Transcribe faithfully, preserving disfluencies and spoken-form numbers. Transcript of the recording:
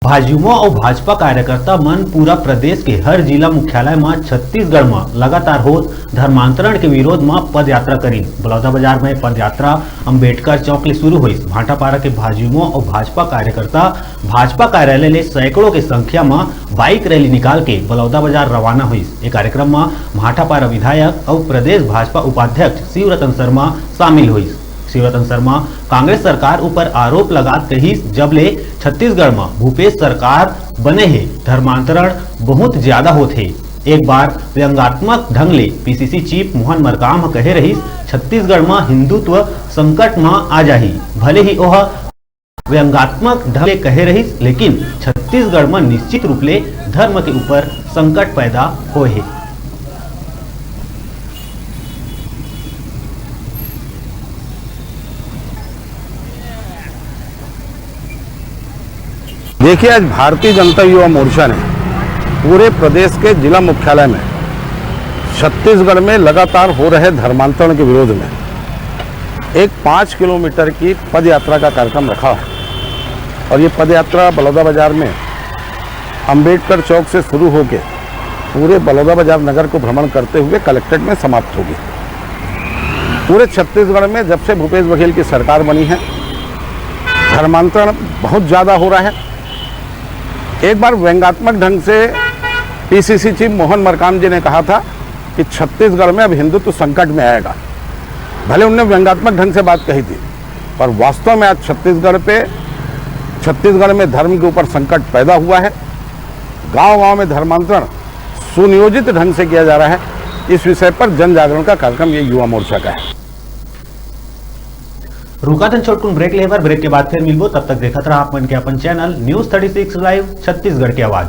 भाजयुमो अउ भाजपा कार्यकर्ता मन पूरा प्रदेश के हर जिला मुख्यालय म छत्तीसगढ़ म लगातार होत धर्मांतरण के विरोध म पदयात्रा करिन। बलौदाबाजार म पदयात्रा अंबेडकर चौक ले शुरू होइस। भाटापारा के भाजयुमो अउ भाजपा कार्यकर्ता भाजपा कार्यालय ले सैकड़ों के संख्या म बाइक रैली निकाल के बलौदाबाजार रवाना होइस। ए कार्यक्रम म भाटापारा विधायक अउ प्रदेश भाजपा उपाध्यक्ष शिवरतन शर्मा शामिल होइस। शिवरतन शर्मा कांग्रेस सरकार ऊपर आरोप लगात कहिस, जब ले छत्तीसगढ़ म भूपेश सरकार बने हे, धर्मांतरण बहुत ज्यादा होत हे। एक बार व्यंगात्मक ढंग ले पीसीसी चीफ मोहन मरकाम ह कहे रहिस, छत्तीसगढ़ म हिंदुत्व संकट म आ जाही। भले ही ओह व्यंगात्मक ढंग ले कहे रहिस, लेकिन छत्तीसगढ़ म निश्चित रूप ले धर्म के ऊपर संकट पैदा होए हे। देखिए, आज भारतीय जनता युवा मोर्चा ने पूरे प्रदेश के जिला मुख्यालय में छत्तीसगढ़ में लगातार हो रहे धर्मांतरण के विरोध में एक पाँच किलोमीटर की पदयात्रा का कार्यक्रम रखा है और ये पदयात्रा बलौदाबाजार में अंबेडकर चौक से शुरू होकर पूरे बलौदाबाजार नगर को भ्रमण करते हुए कलेक्ट्रेट में समाप्त होगी। पूरे छत्तीसगढ़ में जब से भूपेश बघेल की सरकार बनी है, धर्मांतरण बहुत ज़्यादा हो रहा है। एक बार व्यंगात्मक ढंग से पीसीसी चीफ मोहन मरकाम जी ने कहा था कि छत्तीसगढ़ में अब हिंदुत्व संकट में आएगा। भले उनने व्यंगात्मक ढंग से बात कही थी, पर वास्तव में आज छत्तीसगढ़ पे, छत्तीसगढ़ में धर्म के ऊपर संकट पैदा हुआ है। गांव-गांव में धर्मांतरण सुनियोजित ढंग से किया जा रहा है। इस विषय पर जन जागरण का कार्यक्रम ये युवा मोर्चा का है। रुकाथन छोटकुन ब्रेक लेहे बर, ब्रेक के बाद फिर मिलबो। तब तक देखत रहा आप मन के अपन channel news thirty six live Chhattisgarh की आवाज़।